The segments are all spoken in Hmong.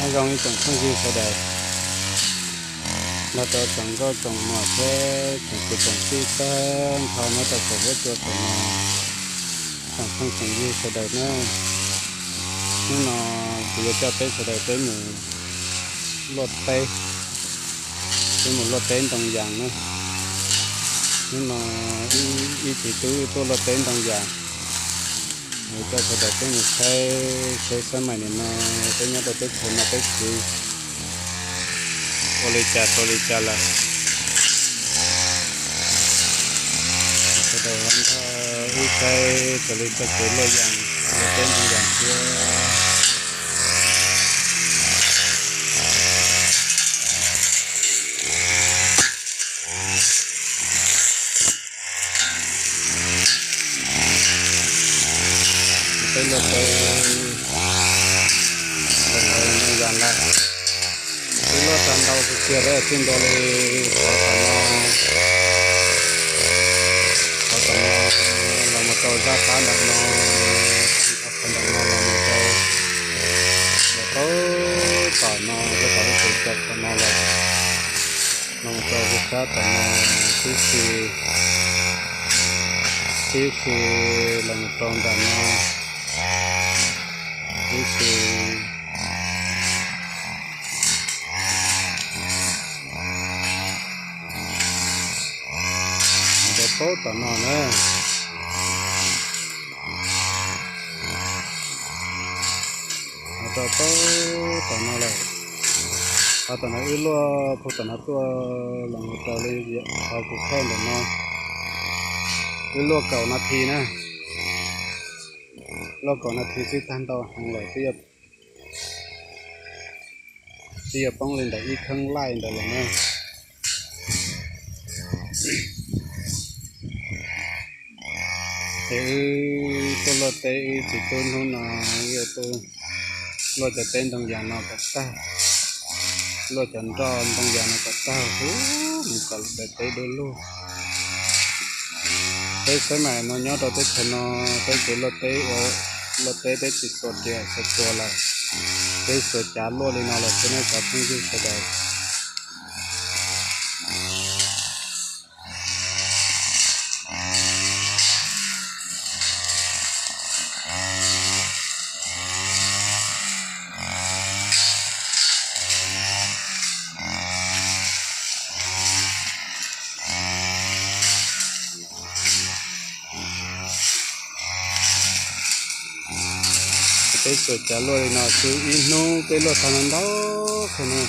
Zoo ib tsoom phooj ywg sawv daws, los rau tsoom nkauj tsoom muam thiab tsoom kwv tsoom tij tag nrho nyob rau saum huab cua saum no, tsoom phooj tsoom ywg sawv daws na. Hnub no kuv yuav coj peb sawv daws peb mus luaj teb, peb mus luaj teb ntoo yas na. Hnub no ib txiv tub tuaj luaj teb ntoo yas, yuav coj sawv daws peb mus saib seb sab maim nim no peb nyob rau teb chaws no peb txiv ua li cas rau li cas lawm. Sawv daws nrog wb saib raws li txoj kev luaj yas, luaj teb ntoo yas thiab. Peb luaj teb, luaj teb ntoo yas lawm. Twb luaj tau ntau tiag tiag, peb txij ntua li qhov tom no, qhov tom no los mus rau zaj qab ntawm no, qhov ntawm no los mus rau, los rau tom no, rau tom lub tsev tom no lawm, los mus rau zaj qab tom no tib si, tib si los mus rau ntawm no tib si. Rau paub tom no na, rau paub tom no lawm. Qhov tom no wb luaj, qhov tom no tuaj los mus rau li qhov kuv thaij ntawm no, wb luaj kaum nas this na, luaj kaum nas this twb tag ntau heev lawm, twb yuav poob li ntawm ib kheeb laij ntawd lawm na. Ces wb tuaj luaj teb, wb txiv tub hnub no wb tuaj luaj cov teb ntoo yas no kom tag, luaj cov nroj ntoo yas no kom tag huv mus kom daim teb du lug. Peb sab maim no nyob rau teb chaws no, peb kev luaj teb ua, luaj teb peb tsis xuas riam xuas txuas lawm, peb xuas cav luaj li no lawm xwb na cov phooj ywg sawv daws. Peb xuas cav luaj li no xwb ib hnub peb luaj tag ntau kawg na.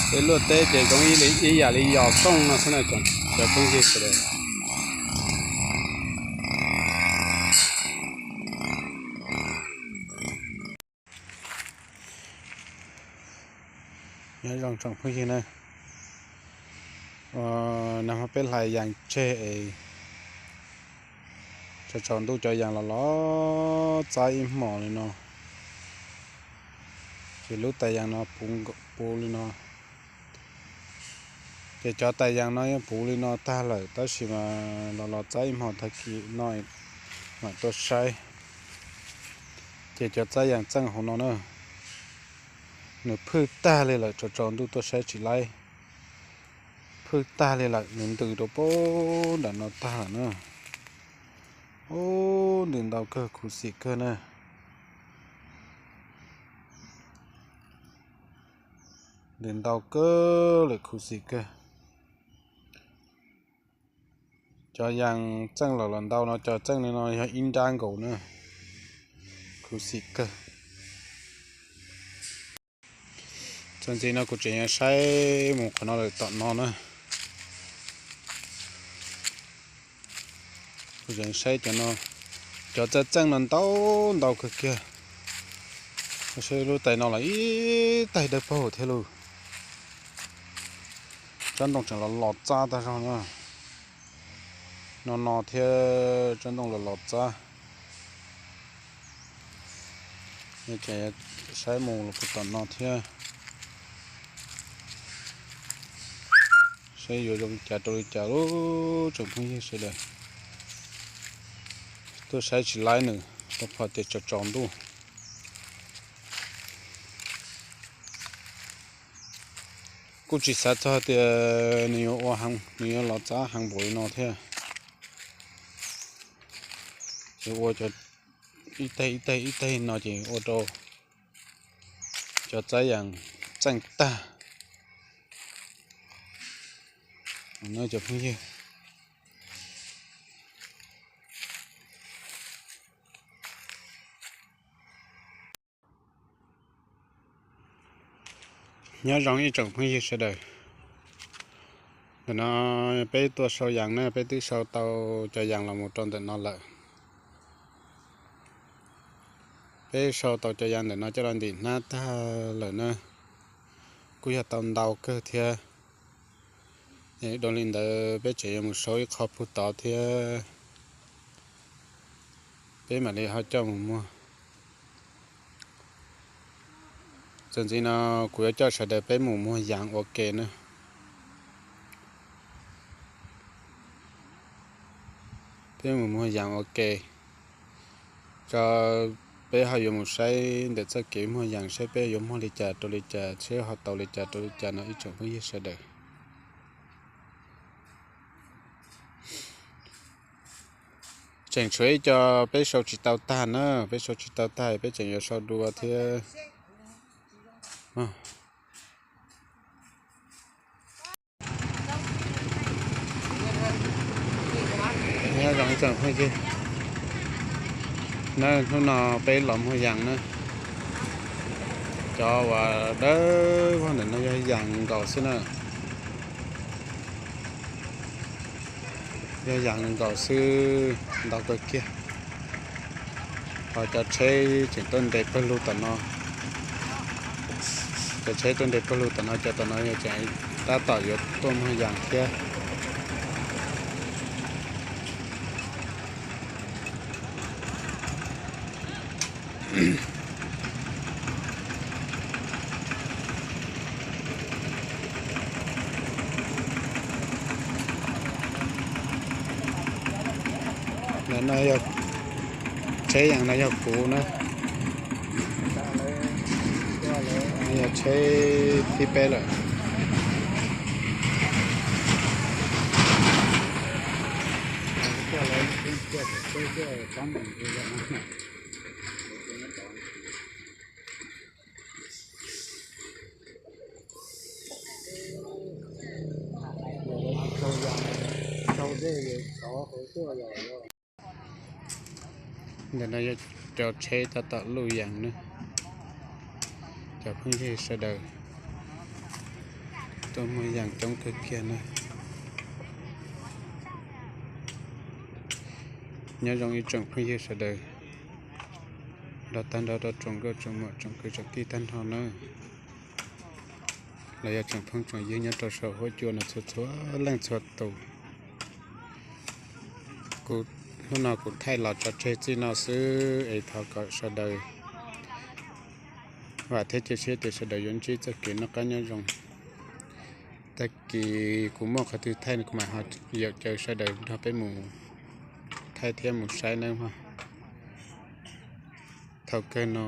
Peb luaj teb ces zoo ib yam li yos kooj no xwb na cov phooj ywg sawv daws. Nyob zoo tsoom phooj ywg na, nag hmo peb hlais yas tseg es tsaus tsaus ntuj cov yas los los txaib ib hmos li no, ces lub tais yas no puv li no. Ces cov tais yas no yeej puv li no tag lawm tab sis mas los los txaib ib hmos tag kis no mam tuaj saib. Ces cov txaib yas txeej hauv no na, nws phwj tag li lawm, tsaus tsaus ntuj tuaj saib tsis laib. Phwj tag li lawm, nws ntws rau pab nram no tag lawm na. Ub, ntws ntau kawg, khuv xim kawg na. Ntws ntau kawg lawm, khuv xim kawg. Cov yas txeej los los ntau no, cov txeej li no yog ib nrab nkaus na, khuv xim kawg. Txuas ntxiv no kuv tseem yuav saib mus qhov no lawm tom no na. Zeem saib cov no, cov txaij txeej no ntau ntau kawg kiag. Saib lub tais no los ib tais dawb paug thiab lauj. Tsob ntoo tseem los los txab tag zog na. No no thiab tsob ntoo los los txab. Saib mus los puag tom no thiab. Saib yuav zoo li cas rau li cas lub tsoom phooj ywg sawv daws. Tuaj saib tsis laib nws rau qhov tias tsaus tsaus ntuj. Kuj tsis xav txog tias nws yuav ua, nws yuav los txab heev npaum li no thiab. Yuav ua cov ib teg ib teg ib teg no ces ua rau cov txaij yeem txeej tag no cov phooj ywg. Nyob zoo ib tsoom phooj ywg sawv daws. Ntawm no peb tuaj sau yas na, peb twb sau tau cov yas los mus rau ntawm no lawm. Peb sau tau cov yas ntawm no coj los ntim hnab tag lawm na, kuj yog tau ntau kawg thiab. Dhau li ntawd peb tseem yuav mus sau ib qho puag tod thiab, peb mam li ho coj mus muag. Txuas ntxiv no kuv yuav coj sawv daws peb mus muag yas ua ke na. Peb mus muag yas ua ke, tso peb ho yuav mus saib ntawm txoj kev muag yas saib peb yuav muag li cas rau li cas, saib ho tau li cas rau li cas no ib tsoom phooj ywg sawv daws. Tseem tshuav ib co peb sau tsis tau tag na, peb sau tsis tau tag peb tseem yuav sau dua thiab. Nyob zoo ib tsoom phooj ywg, na hnub no peb los muag yas na. Cov uas dawb vog ntawm no yog yas nkaus xwb na. Yog yas nkaus xwb, ntau kawg kiag. Ho cov tsheb tseem tuaj nres pawg lug tom no. Cov tsheb tuaj nres pawg lug tom no, cov tom no yog tseem tab tom yuav tuaj muag yas thiab. Ntawm no yog tsheb yas no yog kuv na. Yog tsheb thib peb lawm. Ntawm no yog cov tsheb tab tom luj yas na. Cov phooj ywg sawv daws tuaj muag yas coob kawg kiag na. Nyob zoo ib tsoom phooj ywg sawv daws, nrog tag nrho rau tsoom nkauj tsoom muam tsoom kwv tsoom tij tag nrho na, los yog tsoom phooj tsoom ywg nyob rau saum huab cua no txhua txhua leej txhua tus. Kuv, hnub no kuv thaij los tso tseg txij no xwb es thov kom sawv daws vam thiab cia siab tias sawv daws yuav ntsib txoj kev noj qab nyob zoo. Tag kis kuv muaj qhov twg thaij kuv mam ho yaum caw sawv daws nrog peb mus thaij thiab mus saib nawb mog. Thaum kawg no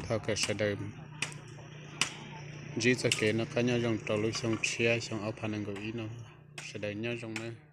thov kom sawv daws ntsib txoj kev noj qab nyob zoo rau lub xyoo tshiab xyoo ob phav nees nkaum ib no. Sawv daws nyob zoo nawb.